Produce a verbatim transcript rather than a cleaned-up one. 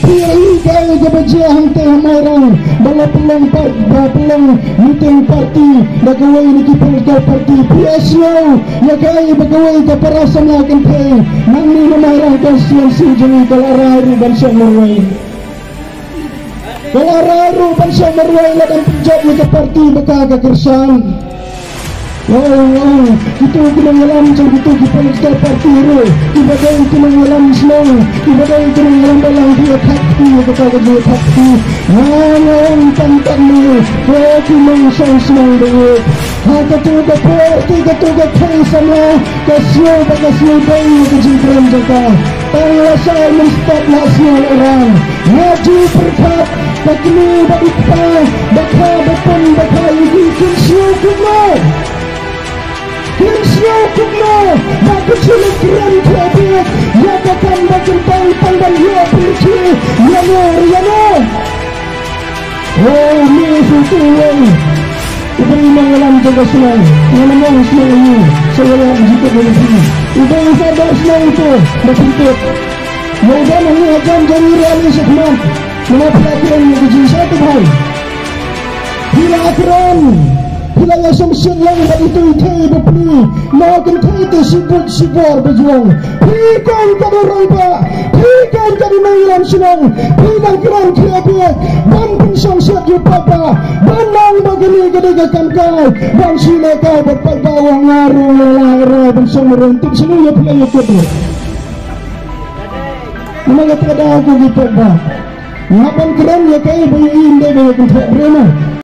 Phi ïohi kaei kaba jia hangtei ha Mairang, ba la pynlong par, ba pynlong meeting party da kawei na ki political party. Phi ïohsngew ïa kaei ba kawei ka para samla kynthei nangne na Mairang constituency jong ngi ka la rai ruh ban shong marwei. Ka la rai ruh ban shong marwei lada ym pynjop ïa ka party ba ka ka kyrshan. Wow, wow. Kito ki nongïalam jong kito ki political party ruh, kiba dei ki nongïalam shnong, kiba dei ki nongïalam balang, ki ïa thap kti ïa kata ka jingïathap kti. Nga, nga ong tang katne, ko ki nongshong shnong ba ïeit, ha kato ka por, te kato ka khei samla ka sngew ba ka sngew dei ïa ka jingkren jong ka. Tang lashai mynstep la sngew la rang. Nga ju pyrkhat, ka kmie bad u kpa, ba kha ba pun, ba kha ïa ki, kin sngew kumno? Kin sngew kumno ba ka jingkren khie bieit ïa ka kam ba kyntang tang ban ïoh pyrkhie ïano re ïano? Oh, me shu tu wei. U briew nongïalam jong ka shnong, ngan ym ong shnong aïu, sa ïalam jingkut jong phi. U briew sardar shnong uto, ba pyntip. Ïa u don hangne hajan jong ngi, rali shakhmat. Namar phi la kren ïa ka jingshai tybhai. Phi la kren, phi la ïa shongshit lang bad ito i thei bapli. Nongkynthei te shibit shibor ba jrong. Phi keiñ kat u rangbah, phi keiñ kat u nongïalam shnong, phi dang kren khie bieit ban pynshongshit ïa u paidbah, ban ong ba kane ka dei ka kam kai ban shu lehkai bad paidbah. Wa nga ruh nga la rai ban shong marwei, tip shano ïa phi la ïa kut ruh. Namar kata ka daw ko ki paidbah, nga ban kren ïa kaei ba ïohi, ym dei ba ïa kynthoh briew mo.